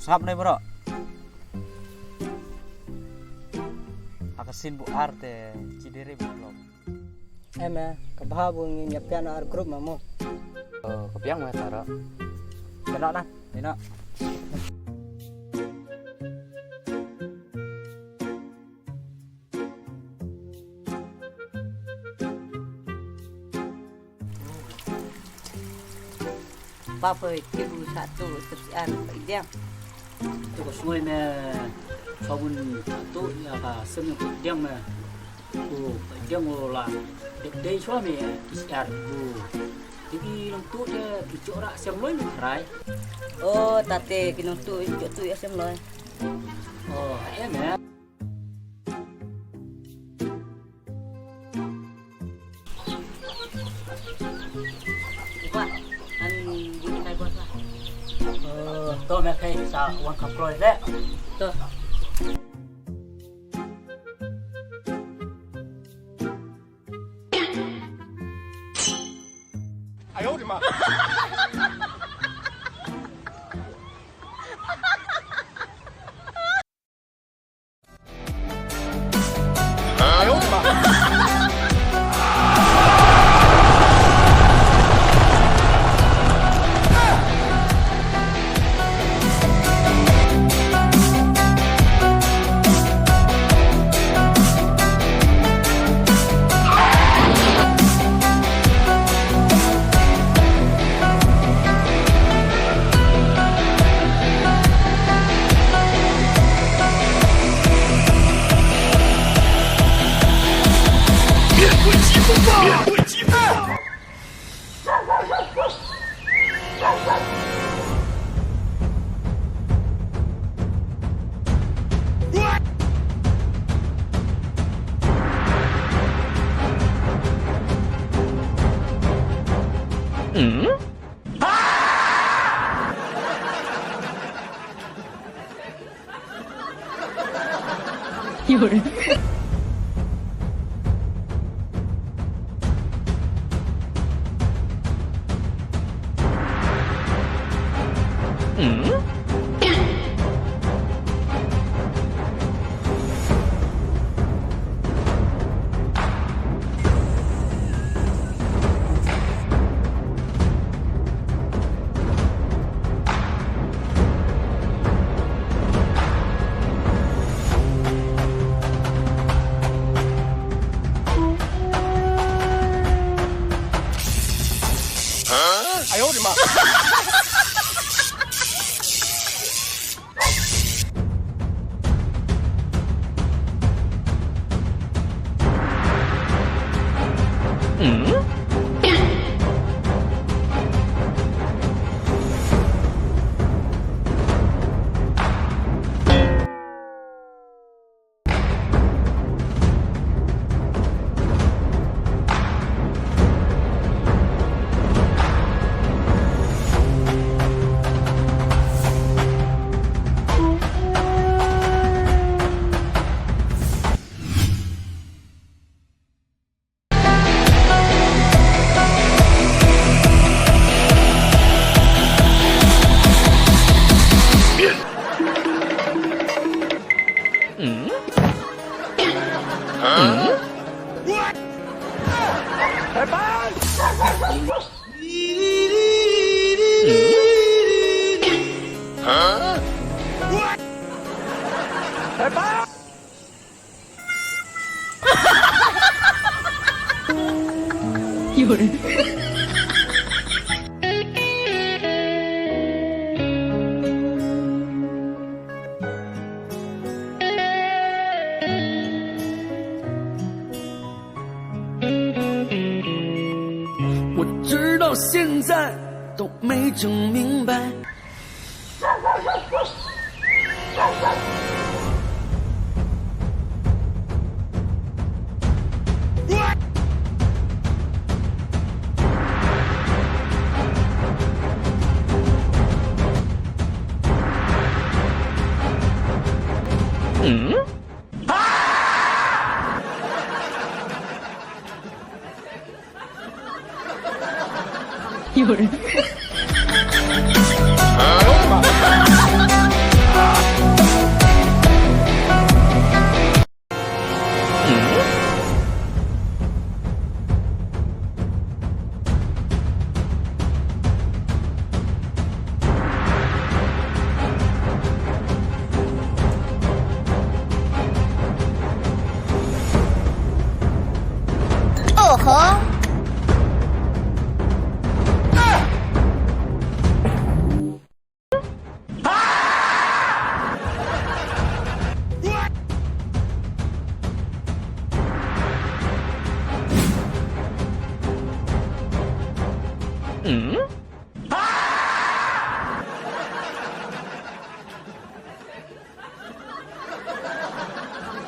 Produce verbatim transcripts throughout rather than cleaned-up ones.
Sngap ne bro. Ha ka sien bu ar te chi dei re bu klop. Em, eh, ka bha bu ngin ïa pynïaid ar group ma mo. Oh, ka biang ma tara. Kena na, ina. Papa, ki bu sa tu, tu sian, pa idem. Tu ka sngoi me, sabun sa tu, ïa ka sem ïa pa idem me. Ku pa idem u la dep dei shuwa me, ki siar bu. Ki nong tu te, ki chok ra sem loi me rai. Oh, tate, ki nong tu, chok tu ïa sem loi. Oh, em eh. Upa, an bun kai bos lah. Eh, to me kai sa wan kaproi le. To.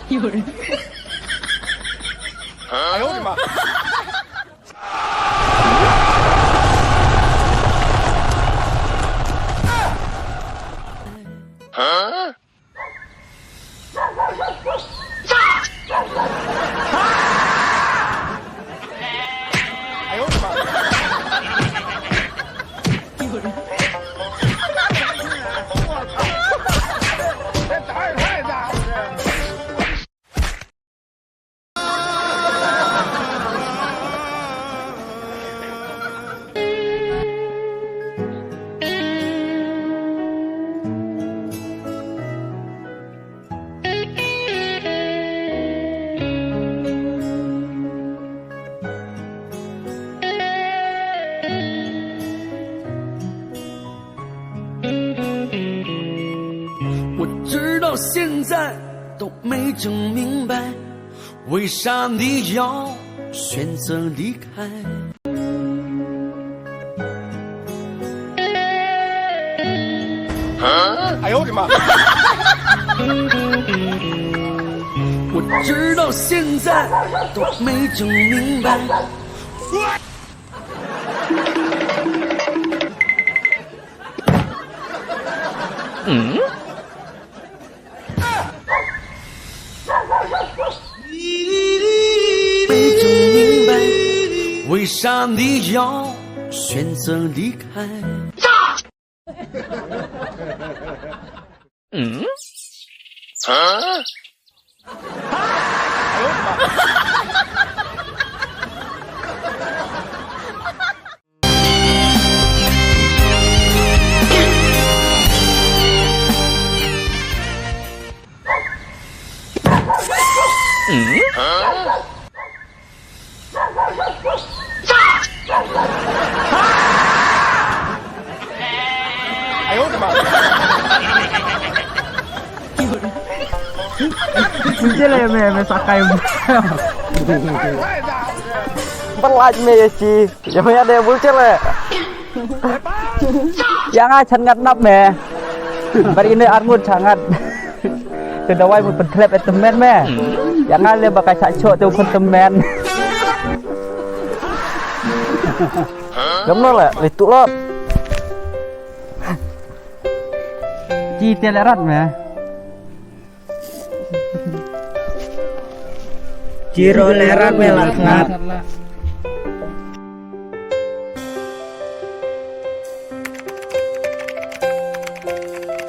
有人。哎呦我的妈！ 我直到现在都没整明白，为啥你要选择离开？哎呦我的妈！我直到现在都没整明白。 没整明白，为啥你要选择离开？嗯？啊？ Singkil ïa me, me sakai. Berlaj me ïa shi. Ïa me ïa de bul chere. Ïa nga chan ngat nap me. Bar ine arngut chan ngat. Te dawai mut pynthlep e tymmen me. Ïa nga le ba ka shah shoh te u khun tymmen. Gam no le, le tu lot. Ki te le rat me. Ki ro le rat me la ngat.